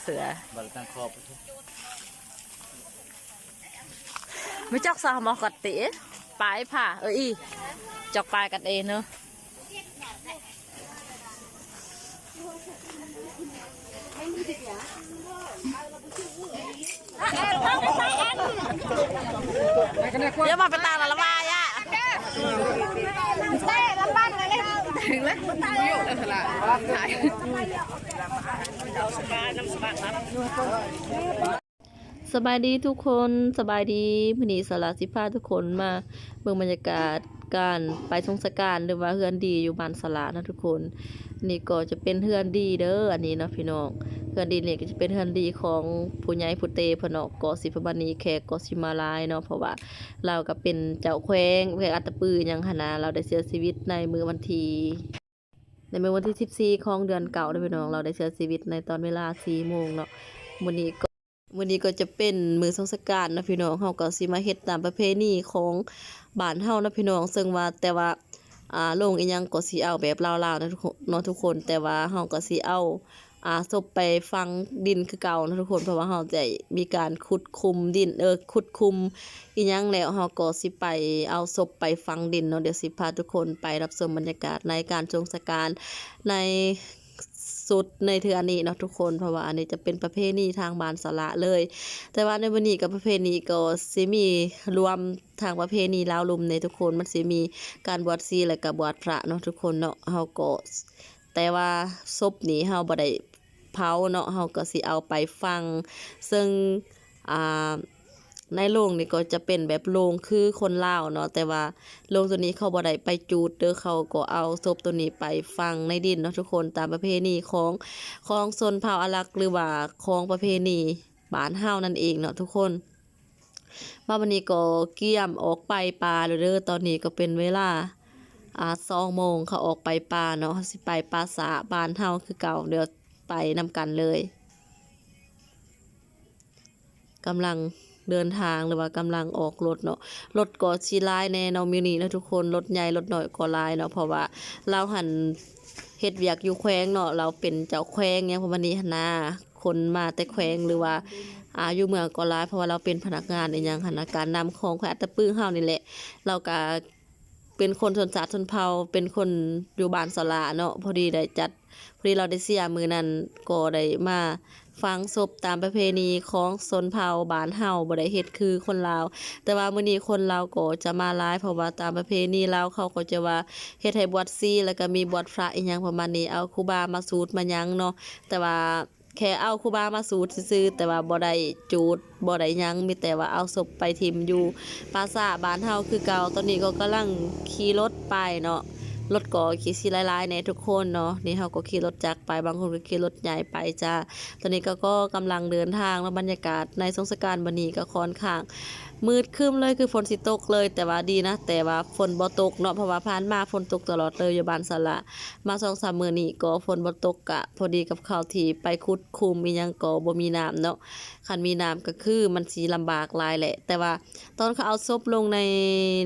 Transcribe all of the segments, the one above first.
ເຫຼືອ ບາດຕັ້ງຄອບ ມາຈອກສາມອກກັດເຕ ປາຍພາ ເອີ ອີ ຈອກປາຍກັດເອເນາະ. ດຽວມາໄປຕາມລະລະວາຍອະ ເຕະລະປັງລະເລີຍ ເຖິງແລ້ວ ຢູ່ລະສະລະ ສະບາຍດີທຸກຄົນ ສະບາຍດີ. ມື້ນີ້ສາລາຊິພາທຸກຄົນມາເບິ່ງບັນຍາກາດການໄປສົງສະການ ຫຼືວ່າເຮືອນດີຢູ່ບ້ານສາລາເນາະທຸກຄົນ. ນີ້ກໍຈະເປັນເຮືອນດີເດີ ອັນນີ້ເນາະພີ່ນ້ອງ. ເຮືອນດີນີ້ກໍຈະເປັນເຮືອນດີຂອງຜູ້ໃຫຍ່ຜູ້ເຕເພິ່ນເນາະ. ກໍຊິປະມານນີ້ ແຂກກໍຊິມາຫຼາຍເນາະ ເພາະວ່າລາວກໍເປັນເຈົ້າແຂວງ ແຂວງອັດຕະປືຫຍັງຫັ້ນນະ. ລາວໄດ້ເສຍຊີວິດໃນມື້ວັນທີ ໃນມື້ວັນທີສິບສີ່ຂອງເດືອນເກົ້າເດີພີ່ນ້ອງ. ລາວໄດ້ເສຍຊີວິດໃນຕອນເວລາສີ່ໂມງເນາະ. ມື້ນີ້ກໍ ມື້ນີ້ກໍຈະເປັນມື້ສົງສະການເນາະພີ່ນ້ອງ. ເຮົາກໍຊິມາເຮັດຕາມປະເພນີຂອງບ້ານເຮົາເນາະພີ່ນ້ອງ. ເຊິ່ງວ່າ ແຕ່ວ່າ ອ່າ ໂລງອີ່ຫຍັງກໍຊິເອົາແບບລາວໆເນາະທຸກຄົນ ເນາະທຸກຄົນ. ແຕ່ວ່າເຮົາກໍຊິເອົາ ອ່າ ສົບໄປຝັງດິນຄືເກົ່າເນາະທຸກຄົນ. ເພາະວ່າເຮົາໄດ້ມີການຂຸດຂຸມດິນ ເອີ ຂຸດຂຸມອີ່ຫຍັງແລ້ວ ເຮົາກໍຊິໄປເອົາສົບໄປຝັງດິນເນາະ. ດຽວຊິພາທຸກຄົນໄປຮັບຊົມບັນຍາກາດໃນການສົງສະການໃນ ສົບໃນເທື່ອນີ້ເນາະທຸກຄົນ. ເພາະວ່າອັນນີ້ຈະເປັນປະເພນີທາງບ້ານສະລະເລີຍ. ແຕ່ວ່າໃນມື້ນີ້ກໍປະເພນີກໍຊິມີລວມທາງປະເພນີລາວລຸ່ມເດ້ທຸກຄົນ. ມັນຊິມີການບວດຊີ ແລະກະບວດພະເນາະທຸກຄົນເນາະ. ເຮົາກໍ ແຕ່ວ່າສົບນີ້ເຮົາບໍ່ໄດ້ເຜົາເນາະ ເຮົາກໍຊິເອົາໄປຝັງ. ເຊິ່ງ ອ່າ ໃນໂລງນີ້ກໍຈະເປັນແບບໂລງຄືຄົນລາວເນາະ. ແຕ່ວ່າໂລງໂຕນີ້ເຂົາບໍ່ໄດ້ໄປຈູດເດີ ເຂົາກໍເອົາສົບໂຕນີ້ໄປຝັງໃນດິນເນາະທຸກຄົນ. ຕາມປະເພນີຂອງ ຂອງຊົນເຜົ່າອາຣັກ ຫຼືວ່າຂອງປະເພນີບ້ານເຮົານັ້ນເອງເນາະທຸກຄົນ. ມາບັດນີ້ກໍກຽມອອກໄປປ່າແລ້ວເດີ. ຕອນນີ້ກໍເປັນເວລາ ອ່າ ສອງໂມງ ເຂົາອອກໄປປ່າເນາະ. ເຮົາຊິໄປປ່າຊ້າບ້ານເຮົາຄືເກົ່າ ດຽວໄປນຳກັນເລີຍ. ກຳລັງເດີນທາງ ຫຼືວ່າກຳລັງອອກລົດເນາະ. ລົດກໍຊິຫຼາຍແດ່ເນາະມື້ນີ້ເນາະທຸກຄົນ. ລົດໃຫຍ່ລົດນ້ອຍກໍຫຼາຍເນາະ ເພາະວ່າລາວຫັ້ນເຮັດວຽກຢູ່ແຂວງເນາະ ລາວເປັນເຈົ້າແຂວງຫຍັງປະມານນີ້ຫັ້ນນາ. ຄົນມາແຕ່ແຂວງ ຫຼືວ່າ ອ່າ ຢູ່ເມືອງກໍຫຼາຍ ເພາະວ່າລາວເປັນພະນັກງານອີ່ຫຍັງຫັ້ນນະ ການນຳຂອງແຂວງອັດຕະປືເຮົານີ້ແຫຼະ. ລາວກະ ເປັນຄົນຊົນຊາດຊົນເຜົ່າ ເປັນຄົນຢູ່ບ້ານສະຫຼາເນາະ. ພໍດີໄດ້ຈັດ ພໍດີລາວໄດ້ເສຍມື້ນັ້ນ ກໍໄດ້ມາຝັງສົບຕາມປະເພນີຂອງຊົນເຜົ່າບ້ານເຮົາ ບໍ່ໄດ້ເຮັດຄືຄົນລາວ. ແຕ່ວ່າມື້ນີ້ຄົນລາວກໍຈະມາຫຼາຍ ເພາະວ່າຕາມປະເພນີລາວເຂົາກໍຈະວ່າເຮັດໃຫ້ບວດຊີ ແລ້ວກໍມີບວດພະອີ່ຫຍັງປະມານນີ້ ເອົາຄູບາມາສູດມາຫຍັງເນາະ. ແຕ່ວ່າ ແຄ່ເອົາຄູບາມາສູດຊື່ໆ ແຕ່ວ່າບໍ່ໄດ້ຈູດ ບໍ່ໄດ້ຫຍັງ ມີແຕ່ວ່າເອົາສົບໄປຖິ້ມຢູ່ປ່າຊ້າບ້ານເຮົາຄືເກົ່າ. ຕອນນີ້ກໍກຳລັງຂີ່ລົດໄປເນາະ ລົດກໍຂີ່ຊິຫຼາຍໆແດ່ທຸກຄົນເນາະ. ນີ້ເຮົາກໍຂີ່ລົດຈັກໄປ ບາງຄົນກໍຂີ່ລົດໃຫຍ່ໄປຈ້າ. ຕອນນີ້ກໍ ກໍກຳລັງເດີນທາງເນາະ. ບັນຍາກາດໃນສົງສະການມື້ນີ້ກໍຄ່ອນຂ້າງມືດຄຶ້ມເລີຍ ຄືຝົນຊິຕົກເລີຍ ແຕ່ວ່າດີນະ ແຕ່ວ່າຝົນບໍ່ຕົກເນາະ ເພາະວ່າຜ່ານມາຝົນຕົກຕະຫຼອດເລີຍຢູ່ບ້ານສະຫຼາ. ມາສອງສາມມື້ນີ້ກໍຝົນບໍ່ຕົກ ກະພໍດີກັບເຂົາທີ່ໄປຂຸດຂຸມອີ່ຫຍັງກໍບໍ່ມີນ້ຳເນາະ. ຄັນມີນ້ຳກໍຄືມັນຊິລຳບາກຫຼາຍແຫຼະ. ແຕ່ວ່າຕອນເຂົາເອົາສົບລົງໃນ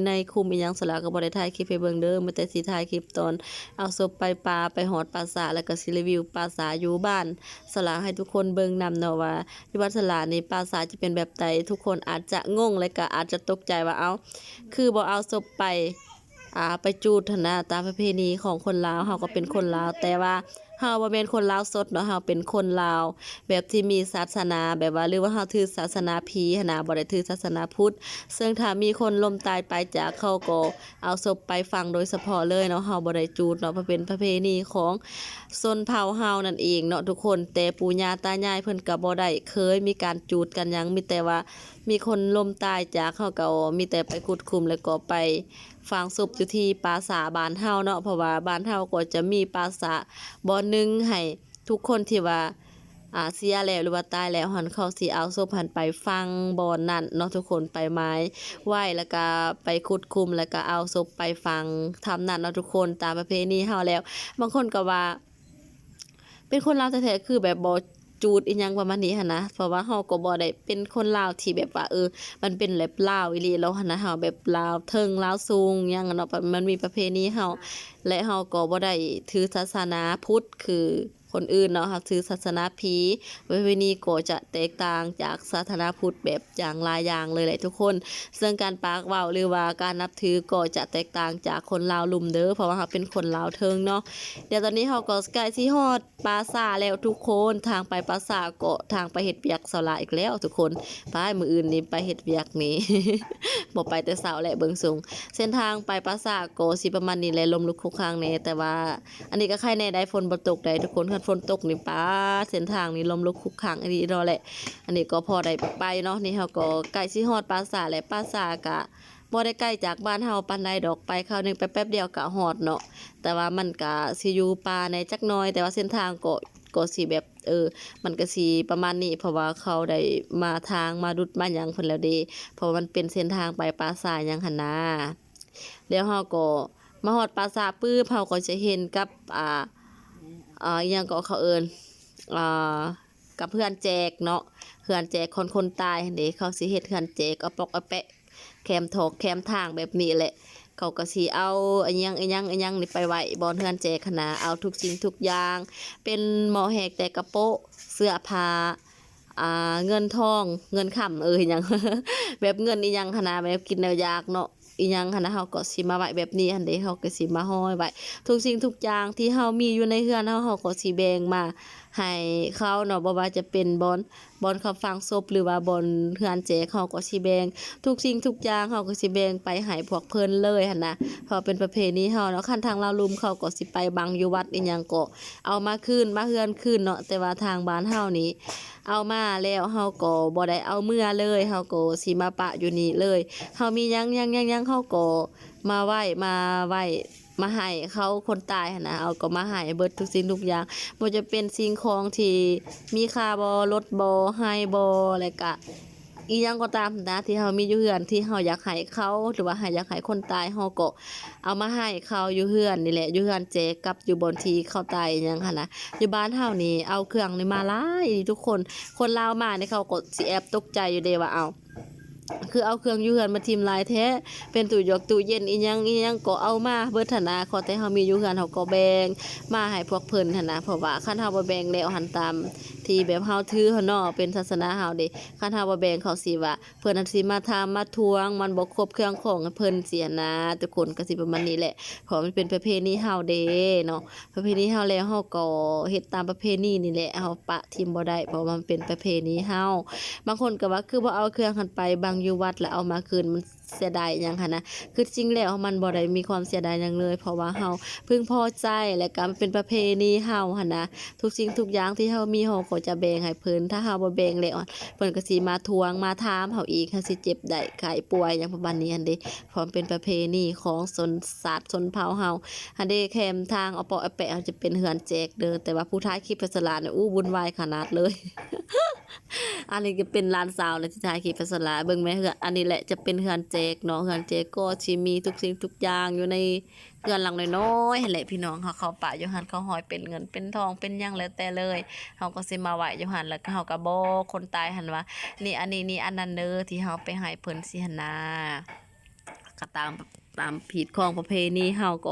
ໃນຂຸມອີ່ຫຍັງ ສະຫຼາກໍບໍ່ໄດ້ຖ່າຍຄລິບໃຫ້ເບິ່ງເດີ ມີແຕ່ຊິຖ່າຍຄລິບຕອນເອົາສົບໄປປ່າ ໄປຮອດປ່າຊ້າ ແລ້ວກໍຊິຣີວິວປ່າຊ້າຢູ່ບ້ານສະຫຼາໃຫ້ທຸກຄົນເບິ່ງນຳເນາະ ວ່າຢູ່ບ້ານສະຫຼານີ້ປ່າຊ້າຈະເປັນແບບໃດ. ທຸກຄົນອາດຈະງົງ ແລະກໍອາດຈະຕົກໃຈວ່າ ເອົ້າ ຄືບໍ່ເອົາສົບໄປ ອ່າ ໄປຈູດຫັ້ນນະ. ຕາມປະເພນີຂອງຄົນລາວ ເຮົາກໍເປັນຄົນລາວ ແຕ່ວ່າເຮົາບໍ່ແມ່ນຄົນລາວສົດເນາະ ເຮົາເປັນຄົນລາວແບບທີ່ມີສາສະໜາ ແບບວ່າ ຫຼືວ່າເຮົາຖືສາສະໜາຜີຫັ້ນນະ ບໍ່ໄດ້ຖືສາສະໜາພຸດ. ເຊິ່ງຖ້າມີຄົນລົ້ມຕາຍໄປຈາກ ເຂົາກໍເອົາສົບໄປຝັງໂດຍສະເພາະເລີຍເນາະ ເຮົາບໍ່ໄດ້ຈູດເນາະ ເພາະເປັນປະເພນີຂອງຊົນເຜົ່າເຮົານັ້ນເອງເນາະທຸກຄົນ. ແຕ່ປູ່ຍ່າຕາຍາຍເພິ່ນກໍບໍ່ໄດ້ເຄີຍມີການຈູດກັນຫຍັງ ມີແຕ່ວ່າມີຄົນລົ້ມຕາຍຈາກ ເຮົາກໍມີແຕ່ໄປຂຸດຂຸມ ແລ້ວກໍໄປ ຝັງສົບຢູ່ທີ່ປ່າຊ້າບ້ານເຮົາເນາະ ເພາະວ່າບ້ານເຮົາກໍຈະມີປ່າຊ້າບ່ອນໜຶ່ງໃຫ້ທຸກຄົນທີ່ວ່າ ອ່າ ເສຍແລ້ວ ຫຼືວ່າຕາຍແລ້ວຫັ້ນ ເຂົາຊິເອົາສົບຫັ້ນໄປຝັງບ່ອນນັ້ນເນາະທຸກຄົນ ໄປໝາຍໄວ້ ແລ້ວກະໄປຂຸດຂຸມ ແລ້ວກະເອົາສົບໄປຝັງຖ້ຳນັ້ນເນາະທຸກຄົນ. ຕາມປະເພນີເຮົາແລ້ວ ບາງຄົນກໍວ່າ ເປັນຄົນລາວແທ້ໆ ຄືແບບບໍ່ຈູດອີ່ຫຍັງປະມານນີ້ຫັ້ນນະ ເພາະວ່າເຮົາກໍບໍ່ໄດ້ເປັນຄົນລາວທີ່ແບບວ່າ ເອີ ມັນເປັນແບບລາວອີ່ຫຼີແລ້ວຫັ້ນນະ ເຮົາແບບລາວເທິງລາວສູງຫຍັງເນາະ ມັນມີປະເພນີເຮົາ ແລະເຮົາກໍບໍ່ໄດ້ຖືສາສະໜາພຸດຄື ຄົນອື່ນເນາະ ເຮົາຖືສາສະໜາຜີ ປະເພນີກໍຈະແຕກຕ່າງຈາກສາສະໜາພຸດແບບຢ່າງຫຼາຍຢ່າງເລີຍແຫຼະທຸກຄົນ. ເຊິ່ງການປາກເວົ້າ ຫຼືວ່າການນັບຖືກໍຈະແຕກຕ່າງຈາກຄົນລາວລຸ່ມເດີ ເພາະວ່າເຮົາເປັນຄົນລາວເທິງເນາະ. ດຽວຕອນນີ້ເຮົາກໍໃກ້ຊິຮອດປ່າຊ້າແລ້ວທຸກຄົນ. ທາງໄປປ່າຊ້າກໍທາງໄປເຮັດວຽກສາວຫຼາຍອີກແລ້ວທຸກຄົນ. ໄປ ມື້ອື່ນນີ້ໄປເຮັດວຽກນີ້ ບໍ່ໄປແຕ່ເຊົ້າແຫຼະເບິ່ງຊົງ. ເສັ້ນທາງໄປປ່າຊ້າກໍຊິປະມານນີ້ແຫຼະ ລົມລຸກຄຸກຄັກແດ່ ແຕ່ວ່າ ອັນນີ້ກໍໄຄແດ່ໄດ໋ ຝົນບໍ່ຕົກໄດ໋ທຸກຄົນ. ຄັນຝົນຕົກນີ້ ປາ ເສັ້ນທາງນີ້ລົມລຸກຄຸກຄັກອີ່ຫຼີເນາະແຫຼະ. ອັນນີ້ກໍພໍໄດ້ໄປເນາະ. ນີ້ເຮົາກໍໃກ້ຊິຮອດປ່າຊ້າແລ້ວ. ປ່າຊ້າກະບໍ່ໄດ້ໄກຈາກບ້ານເຮົາປານໃດດອກ. ໄປຄາວໜຶ່ງ ໄປແປັບດຽວກະຮອດເນາະ. ແຕ່ວ່າມັນກະຊິຢູ່ປ່າແດ່ຈັກໜ້ອຍ, ແຕ່ວ່າເສັ້ນທາງກໍ ກໍຊິແບບ ເອີ ມັນກະຊິປະມານນີ້ ເພາະວ່າເຂົາໄດ້ມ້າທາງ ມ້າດຸດ ມ້າຫຍັງເພິ່ນແລ້ວເດ ເພາະວ່າມັນເປັນເສັ້ນທາງໄປປ່າຊ້າຫຍັງຫັ້ນນາ. ແລ້ວເຮົາກໍມາຮອດປ່າຊ້າປຶບ ເຮົາກໍຈະເຫັນກັບ ອ່າ ອ່າ ອີ່ຫຍັງເກາະເຂົາເອີ້ນ ອ່າ ກັບເຮືອນແຈກເນາະ, ເຮືອນແຈກຂອງຄົນຕາຍຫັ້ນເດ. ເຂົາຊິເຮັດເຮືອນແຈກອະປອກອະແປະ ແຄມຖອກແຄມທາງແບບນີ້ແຫຼະ. ເຂົາກໍຊິເອົາອີ່ຫຍັງ ອີ່ຫຍັງ ອີ່ຫຍັງນີ້ໄປໄວ້ບ່ອນເຮືອນແຈກຫັ້ນນະ, ເອົາທຸກສິ່ງທຸກຢ່າງ ເປັນໝໍ້ແຮກແຕ່ກະໂປະ ເສື້ອຜ້າ ອ່າ ເງິນທອງ ເງິນຄຳ ເອີ ອີ່ຫຍັງ ແບບເງິນອີ່ຫຍັງຫັ້ນນະ, ແບບກິນແນວຢາກເນາະ ອີ່ຫຍັງຫັ້ນນະ, ເຮົາກໍຊິມາໄວ້ແບບນີ້ຫັ້ນເດ. ເຮົາກໍຊິມາຫ້ອຍໄວ້ທຸກສິ່ງທຸກຢ່າງທີ່ເຮົາມີຢູ່ໃນເຮືອນເຮົາ, ເຮົາກໍຊິແບ່ງມາໃຫ້ເຂົາເນາະ, ບໍ່ວ່າຈະເປັນບ່ອນ ບ່ອນເຂົາຝັງສົບ ຫຼືວ່າບ່ອນເຮືອນແຈກ, ເຮົາກໍຊິແບ່ງທຸກສິ່ງທຸກຢ່າງ, ເຮົາກໍຊິແບ່ງໄປໃຫ້ພວກເພິ່ນເລີຍຫັ້ນນະ, ເພາະເປັນປະເພນີເຮົາເນາະ. ຄັນທາງລາວລຸ່ມເຂົາກໍຊິໄປບັງຢູ່ວັດອີ່ຫຍັງກໍເອົາມາຄືນ ມາເຮືອນຄືນເນາະ, ແຕ່ວ່າທາງບ້ານເຮົານີ້ ເອົາມາແລ້ວເຮົາກໍບໍ່ໄດ້ເອົາເມືອເລີຍ, ເຮົາກໍຊິມາປະຢູ່ນີ້ເລີຍ. ເຮົາມີຫຍັງ ຫຍັງ ຫຍັງ ຫຍັງ ເຮົາກໍມາໄວ້ ມາໄວ້ ມາໃຫ້ເຂົາຄົນຕາຍຫັ້ນນະ, ເຮົາກໍມາໃຫ້ເບິດທຸກສິ່ງທຸກຢ່າງ, ບໍ່ວ່າຈະເປັນສິ່ງຂອງທີ່ມີຄ່າບໍ ລົດບໍ ໄຮ່ບໍ ແລ້ວກະອີ່ຫຍັງກໍຕາມນະ ທີ່ເຮົາມີຢູ່ເຮືອນ ທີ່ເຮົາຢາກໃຫ້ເຂົາ ຫຼືວ່າໃຫ້ ຢາກໃຫ້ຄົນຕາຍ, ເຮົາກໍເອົາມາໃຫ້ເຂົາຢູ່ເຮືອນນີ້ແຫຼະ, ຢູ່ເຮືອນແຈກກັບຢູ່ບ່ອນທີ່ເຂົາຕາຍອີ່ຫຍັງຫັ້ນນະ. ຢູ່ບ້ານເຮົານີ້ເອົາເຄື່ອງນີ້ມາຫຼາຍທຸກຄົນ, ຄົນລາວມານີ້ເຂົາກໍຊິແອບຕົກໃຈຢູ່ເດ້ວ່າ ເອົ້າ ຄືເອົາເຄື່ອງຢູ່ເຮືອນມາຖິ້ມຫຼາຍແທ້, ເປັນຕູ້ຢອກຕູ້ເຢັນອີ່ຫຍັງອີ່ຫຍັງກໍເອົາມາເບິດຫັ້ນນະ, ຂໍແຕ່ເຮົາມີຢູ່ເຮືອນເຮົາກໍແບ່ງມາໃຫ້ພວກເພິ່ນຫັ້ນນະ, ເພາະວ່າຄັນເຮົາບໍ່ແບ່ງແລ້ວຫັ້ນ ຕາມທີ່ແບບເຮົາຖືຫັ້ນເນາະ ເປັນສາສະໜາເຮົາເດ້, ຄັນເຮົາບໍ່ແບ່ງເຂົາຊິວ່າ ເພິ່ນຫັ້ນຊິມາຖາມມາທວງ ມັນບໍ່ຄົບເຄື່ອງຂອງໃຫ້ເພິ່ນຊີ້ຫັ້ນນະ, ທຸກຄົນກໍຊິປະມານນີ້ແຫຼະ, ເພາະມັນເປັນປະເພນີເຮົາເດ້ເນາະ. ປະເພນີເຮົາແລ້ວ ເຮົາກໍເຮັດຕາມປະເພນີນີ້ແຫຼະ, ເຮົາປະຖິ້ມບໍ່ໄດ້ ເພາະວ່າມັນເປັນປະເພນີເຮົາ. ບາງຄົນກໍວ່າ ຄືບໍ່ເອົາເຄື່ອງຫັ້ນໄປບັງຢູ່ວັດ ແລ້ວເອົາມາຄືນ ມັນເສຍດາຍຫຍັງຫັ້ນນະ. ຄືຈິງແລ້ວມັນບໍ່ໄດ້ມີຄວາມເສຍດາຍຫຍັງເລີຍ, ເພາະວ່າເຮົາເພິ່ງພໍໃຈ ແລ້ວກໍມັນເປັນປະເພນີເຮົາຫັ້ນນະ. ທຸກສິ່ງທຸກຢ່າງທີ່ເຮົາມີ ເຮົາກໍຈະແບ່ງໃຫ້ເພິ່ນ, ຖ້າເຮົາບໍ່ແບ່ງແລ້ວ ເພິ່ນກໍຊິມາທວງມາຖາມເຮົາອີກ, ເຮົາຊິເຈັບໄດ້ໄຂ້ປ່ວຍຫຍັງປະມານນີ້ຫັ້ນເດ້, ເພາະມັນເປັນປະເພນີຂອງຊົນຊາດຊົນເຜົ່າເຮົາ. ຫັ້ນເດ້ ແຄມທາງອະເປາະອະແປະ ເຮົາຈະເປັນເຮືອນແຈກເດີ, ແຕ່ວ່າຜູ້ຖ່າຍຄລິບໄປສະຫຼາດນີ້ ອູ້ ວຸ່ນວາຍຂະໜາດເລີຍ. ອັນນີ້ກໍເປັນຫຼານສາວນະທີ່ຖ່າຍຄລິບໄປສະຫຼາດ. ເບິ່ງແມ່ເຮືອນ, ອັນນີ້ແຫຼະຈະເປັນເຮືອນແຈກເນາະ, ເຮືອນແຈກກໍຊິມີທຸກສິ່ງທຸກຢ່າງຢູ່ໃນເຮືອນຫຼັງນ້ອຍໆຫັ້ນແຫຼະ ພີ່ນ້ອງ. ເຂົາເຂົ້າປະຢູ່ຫັ້ນ ເຂົາຫ້ອຍເປັນເງິນເປັນທອງເປັນຫຍັງແລ້ວແຕ່ເລີຍ, ເຮົາກໍຊິມາໄວ້ຢູ່ຫັ້ນ ແລ້ວກໍເຮົາກໍບອກຄົນຕາຍຫັ້ນວ່າ ນີ້ ອັນນີ້ ນີ້ ອັນນັ້ນເດີ ທີ່ເຮົາໄປໃຫ້ເພິ່ນຊີ້ຫັ້ນນາ. ກໍຕາມ ຕາມຮີດຄອງປະເພນີເຮົາກ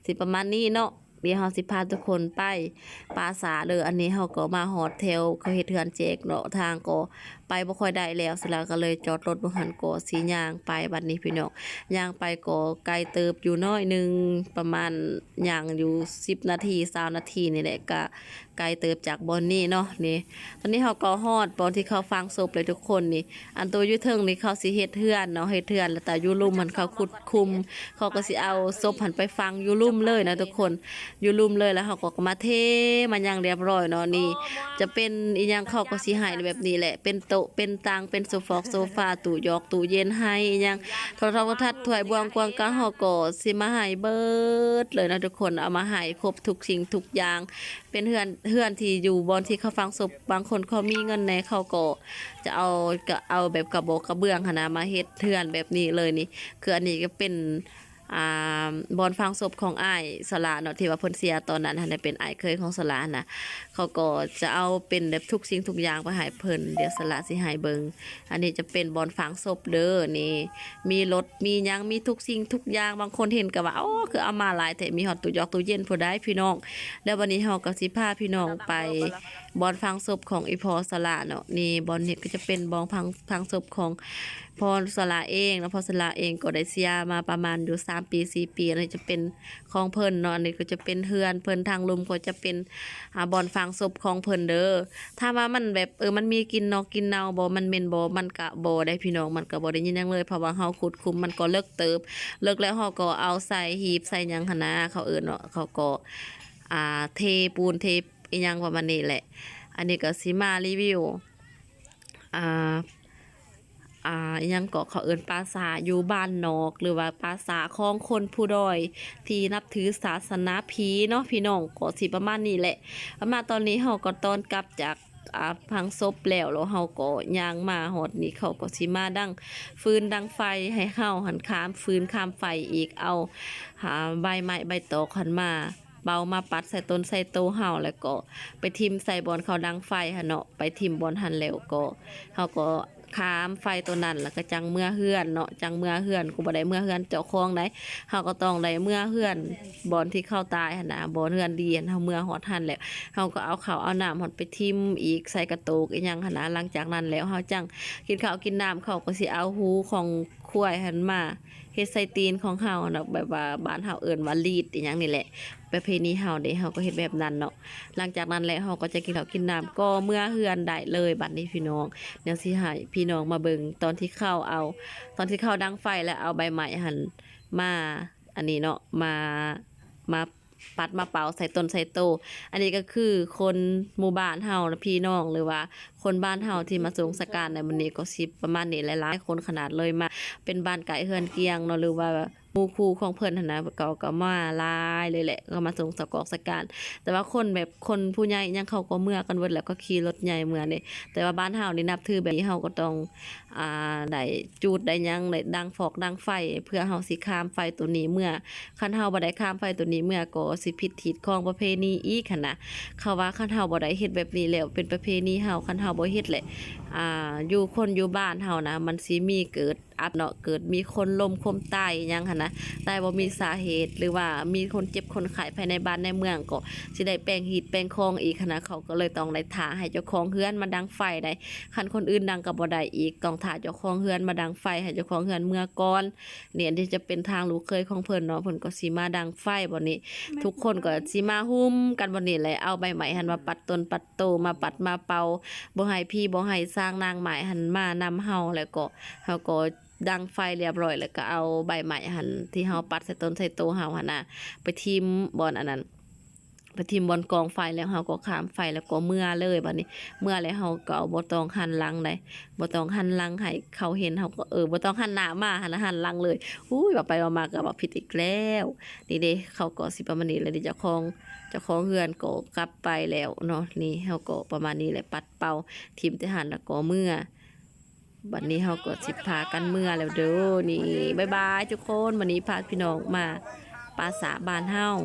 ໍຊິປະມານນີ້ເນາະ. ດຽວເຮົາຊິພາທຸກຄົນໄປປ່າຊ້າເດີ. ອັນນີ້ເຮົາກໍມາຮອດແຖວເຂົາເຮັດເຮືອນແຈກເນາະ, ທາງກໍໄປບໍ່ຄ່ອຍໄດ້ແລ້ວ, ສະລາກໍເລີຍຈອດລົດບ່ອນຫັ້ນ ກໍຊິຍ່າງໄປ. ບັດນີ້ພີ່ນ້ອງ ຍ່າງໄປກໍໄກເຕີບຢູ່ໜ້ອຍໜຶ່ງ, ປະມານຍ່າງຢູ່ສິບນາທີ ຊາວນາທີນີ້ແຫຼະ, ກະ ໄກເຕີບຈາກບ່ອນນີ້ເນາະ. ນີ້ ຕອນນີ້ເຮົາກໍຮອດບ່ອນທີ່ເຂົາຝັງສົບແລ້ວທຸກຄົນ. ນີ້ ອັນໂຕຢູ່ເທິງນີ້ເຂົາຊິເຮັດເຮືອນເນາະ, ເຮັດເຮືອນ ແລ້ວຕາຢູ່ລຸ່ມຫັ້ນເຂົາຂຸດຂຸມ, ເຂົາກໍຊິເອົາສົບຫັ້ນໄປຝັງຢູ່ລຸ່ມເລີຍນະທຸກຄົນ, ຢູ່ລຸ່ມເລີຍ. ແລ້ວເຮົາກໍມາເທມາຫຍັງຮຽບຮ້ອຍເນາະ. ນີ້ຈະເປັນອີ່ຫຍັງ ເຂົາກໍຊິໃຫ້ແບບນີ້ແຫຼະ, ເປັນໂຕະເປັນຕັ່ງ ເປັນໂຊຟອກໂຊຟາ ຕູ້ຢອກຕູ້ເຢັນ ໄຮ່ອີ່ຫຍັງ ໂທລະທັດ ໂທລະທັດ ຖ້ວຍບ່ວງກວງກາງ ເຮົາກໍຊິມາໃຫ້ເບິດເລີຍນະທຸກຄົນ, ເອົາມາໃຫ້ຄົບທຸກສິ່ງທຸກຢ່າງ. ເປັນເຮືອນ ເຮືອນທີ່ຢູ່ບ່ອນທີ່ເຂົາຝັງສົບ, ບາງຄົນເຂົາມີເງິນແດ່ ເຂົາກໍຈະເອົາ ກໍເອົາແບບກະບອກກະເບື້ອງຫັ້ນນະ ມາເຮັດເຮືອນແບບນີ້ເລີຍ. ນີ້ ຄືອັນນີ້ກໍເປັນ ອ່າ ບ່ອນຝັງສົບຂອງອ້າຍສະຫຼາເນາະ ທີ່ວ່າເພິ່ນເສຍຕອນນັ້ນຫັ້ນນະ ເປັນອ້າຍເຂີຍຂອງສະຫຼານະ ເຂົາກໍຈະເອົາເປັນແບບທຸກສິ່ງທຸກຢ່າງໄປໃຫ້ເພິ່ນ. ດຽວສະຫຼາຊິໃຫ້ເບິ່ງ. ອັນນີ້ຈະເປັນບ່ອນຝັງສົບເດີ. ນີ້ມີລົດ ມີຫຍັງ ມີທຸກສິ່ງທຸກຢ່າງ. ບາງຄົນເຫັນກໍວ່າ ໂອ້ ຄືເອົາມາຫຼາຍແທ້ ມີຮອດຕູ້ຢອກຕູ້ເຢັນພຸ້ນໃດ໋ພີ່ນ້ອງ. ແລ້ວບັດນີ້ເຮົາກໍຊິພາພີ່ນ້ອງໄປບ່ອນຝັງສົບຂອງອີ່ພໍ່ສະຫຼາເນາະ. ນີ້ບ່ອນນີ້ກໍຈະເປັນບ່ອນຝັງ ຝັງສົບຂອງພໍ່ສະຫຼາເອງເນາະ. ພໍ່ສະຫຼາເອງກໍໄດ້ເສຍມາປະມານຢູ່ສາມປີ ສີ່ປີ. ອັນນີ້ຈະເປັນ ຂອງເພິ່ນເນາະ. ອັນນີ້ກໍຈະເປັນເຮືອນເພິ່ນ ທາງລຸ່ມກໍຈະເປັນ ອ່າ ບ່ອນຝັງສົບຂອງເພິ່ນເດີ. ຖາມວ່າມັນແບບ ເອີ ມັນມີກິ່ນເນາະ ກິ່ນເນົ່າບໍ່ ມັນເໝັນບໍ່ ມັນກະບໍ່ໄດ້ພີ່ນ້ອງ ມັນກະບໍ່ໄດ້ຍິນຫຍັງເລີຍ ເພາະວ່າເຮົາຂຸດຂຸມ ມັນກໍເລິກເຕີບ ເລິກແລ້ວເຮົາກໍເອົາໃສ່ຫີບໃສ່ຫຍັງຫັ້ນນະ ເຂົາເອີ້ນເນາະ ເຂົາກໍ ອ່າ ເທປູນເທອີ່ຫຍັງປະມານນີ້ແຫຼະ. ອັນນີ້ກໍຊິມາຣີວິວ ອ່າ ອ່າ ອີ່ຫຍັງເກາະ ເຂົາເອີ້ນປ່າຊ້າຢູ່ບ້ານນອກ ຫຼືວ່າປ່າຊ້າຂອງຄົນພູດອຍທີ່ນັບຖືສາສະໜາຜີເນາະ ພີ່ນ້ອງ ກໍຊິປະມານນີ້ແຫຼະ. ປະມານຕອນນີ້ເຮົາກໍຕອນກັບຈາກ ອ່າ ຝັງສົບແລ້ວ ແລ້ວເຮົາກໍຍ່າງມາຮອດນີ້ ເຂົາກໍຊິມາດັງຟືນດັງໄຟໃຫ້ເຮົາຫັ້ນ ຄາມຟືນຄາມໄຟອີກ ເອົາ ຫາ ໃບໄມ້ໃບຕອກຫັ້ນມາ ເປົ່າມາປັດໃສ່ຕົນໃສ່ໂຕເຮົາ ແລ້ວກໍໄປຖິ້ມໃສ່ບ່ອນເຂົາດັງໄຟຫັ້ນເນາະ. ໄປຖິ້ມບ່ອນຫັ້ນແລ້ວກໍ ເຮົາກໍຄາມໄຟໂຕນັ້ນ ແລ້ວກໍຈັ່ງເມືອເຮືອນເນາະ ຈັ່ງເມືອເຮືອນ ກໍບໍ່ໄດ້ເມືອເຮືອນເຈົ້າຂອງໃດ ເຮົາກໍຕ້ອງໄດ້ເມືອເຮືອນບ່ອນທີ່ເຂົາຕາຍຫັ້ນນະ ບ່ອນເຮືອນດີຫັ້ນ. ເຮົາເມືອຮອດຫັ້ນແລ້ວ ເຮົາກໍເອົາເຂົ້າເອົານ້ຳຫັ້ນໄປຖິ້ມອີກໃສ່ກະໂຕກອີ່ຫຍັງຫັ້ນນະ. ຫຼັງຈາກນັ້ນແລ້ວ ເຮົາຈັ່ງກິນເຂົ້າກິນນ້ຳ ເຂົາກໍຊິເອົາຫູຂອງຄວາຍຫັ້ນມາ ເຮັດໃສ່ຕີນຂອງເຮົາເນາະ ແບບວ່າບ້ານເຮົາເອີ້ນວ່າລີດອີ່ຫຍັງນີ້ແຫຼະ ປະເພນີເຮົາເດ້ ເຮົາກໍເຮັດແບບນັ້ນເນາະ. ຫຼັງຈາກນັ້ນແລ້ວ ເຮົາກໍຈະກິນເຂົ້າກິນນ້ຳ ກໍເມືອເຮືອນໄດ້ເລີຍ. ບັດນີ້ພີ່ນ້ອງ ດຽວຊິໃຫ້ພີ່ນ້ອງມາເບິ່ງຕອນທີ່ເຂົາເອົາ ຕອນທີ່ເຂົາດັງໄຟ ແລ້ວເອົາໃບໄມ້ຫັ້ນມາ ອັນນີ້ເນາະ ມາ ມາປັດມາເປົ່າໃສ່ຕົນໃສ່ໂຕ. ອັນນີ້ກໍຄືຄົນໝູ່ບ້ານເຮົານະ ພີ່ນ້ອງ ຫຼືວ່າຄົນບ້ານເຮົາທີ່ມາສົ່ງສະການໃນມື້ນີ້ ກໍຊິປະມານນີ້ແຫຼະ ຫຼາຍຄົນຂະໜາດເລີຍ ມາເປັນບ້ານໃກ້ເຮືອນກຽງເນາະ ຫຼືວ່າ ໝູ່ຄູ່ຂອງເພິ່ນຫັ້ນນະ ເຂົາກໍມາຫຼາຍເລີຍແຫຼະ ກໍມາສົ່ງສະກອກສະການ. ແຕ່ວ່າຄົນແບບຄົນຜູ້ໃຫຍ່ຫຍັງ ເຂົາກໍເມືອກັນເບິດແລ້ວ ກໍຂີ່ລົດໃຫຍ່ເມືອເດ້. ແຕ່ວ່າບ້ານເຮົານີ້ນັບຖືແບບນີ້ ເຮົາກໍຕ້ອງ ອ່າ ໄດ້ຈູດໄດ້ຫຍັງ ໄດ້ດັງຟອກດັງໄຟ ເພື່ອເຮົາຊິຂ້າມໄຟໂຕນີ້ເມືອ. ຄັນເຮົາບໍ່ໄດ້ຂ້າມໄຟໂຕນີ້ເມືອ ກໍຊິຜິດຮີດຂອງປະເພນີອີກຫັ້ນນະ. ເຂົາວ່າຄັນເຮົາບໍ່ໄດ້ເຮັດແບບນີ້ແລ້ວ ເປັນປະເພນີເຮົາ ຄັນເຮົາບໍ່ເຮັດແຫຼະ ອ່າ ຢູ່ຄົນຢູ່ບ້ານເຮົານະ ມັນຊິມີເກີດ ອັບເນາະ ເກີດມີຄົນລົ້ມຄົນຕາຍອີ່ຫຍັງຫັ້ນນະ ຕາຍບໍ່ມີສາເຫດ ຫຼືວ່າມີຄົນເຈັບຄົນໄຂ້ພາຍໃນບ້ານໃນເມືອງ ກໍຊິໄດ້ແປງຮີດແປງຄອງອີກຫັ້ນນະ. ເຂົາກໍເລີຍຕ້ອງໄດ້ຖ້າໃຫ້ເຈົ້າຂອງເຮືອນມາດັງໄຟໄດ໋ ຄັນຄົນອື່ນດັງກໍບໍ່ໄດ້ອີກ ຕ້ອງຖ້າເຈົ້າຂອງເຮືອນມາດັງໄຟ ໃຫ້ເຈົ້າຂອງເຮືອນເມືອກ່ອນ. ນີ້ ອັນນີ້ຈະເປັນທາງລູກເຂີຍຂອງເພິ່ນເນາະ ເພິ່ນກໍຊິມາດັງໄຟບ່ອນນີ້ ທຸກຄົນກໍຊິມາຮຸມກັນບ່ອນນີ້ແຫຼະ ເອົາໃບໄມ້ຫັ້ນມາປັດຕົນປັດໂຕ ມາປັດມາເປົ່າ ບໍ່ໃຫ້ຜີບໍ່ໃຫ້ສາງນາງໄມ້ຫັ້ນມານຳເຮົາ ແລ້ວກໍເຮົາກໍ ດັງໄຟລຽບຮ້ອຍ ແລ້ວກໍເອົາໃບໄມ້ຫັ້ນ ທີ່ເຮົາປັດໃສ່ຕົນໃສ່ໂຕເຮົາຫັ້ນນະ ໄປຖິ້ມບ່ອນອັນນັ້ນ ໄປຖິ້ມບ່ອນກອງໄຟ ແລ້ວເຮົາກໍຂ້າມໄຟ ແລ້ວກໍເມືອເລີຍ. ບາດນີ້ເມືອແລ້ວ ເຮົາກໍບໍ່ຕ້ອງຫັນຫຼັງໃດ ບໍ່ຕ້ອງຫັນຫຼັງໃຫ້ເຂົາເຫັນ ເຮົາກໍ ເອີ ບໍ່ຕ້ອງຫັນໜ້າມາຫັ້ນນະ ຫັນຫຼັງເລີຍ. ອຸ້ຍ ເວົ້າໄປເວົ້າມາກໍເວົ້າຜິດອີກແລ້ວ. ນີ້ເດ້ ເຂົາກໍຊິປະມານນີ້ແຫຼະ ນີ້ເຈົ້າຂອງ ເຈົ້າຂອງເຮືອນກໍກັບໄປແລ້ວເນາະ. ນີ້ເຮົາກໍປະມານນີ້ແຫຼະ ປັດເປົ່າ ຖິ້ມແຕ່ຫັ້ນ ແລ້ວກໍເມືອ. ບັດນີ້ເຮົາກໍຊິພາກັນເມືອແລ້ວເດີ. ນີ້ ບາຍບາຍທຸກຄົນ. ມື້ນີ້ພາພີ່ນ້ອງມາປ່າຊ້າບ້ານເຮົາ.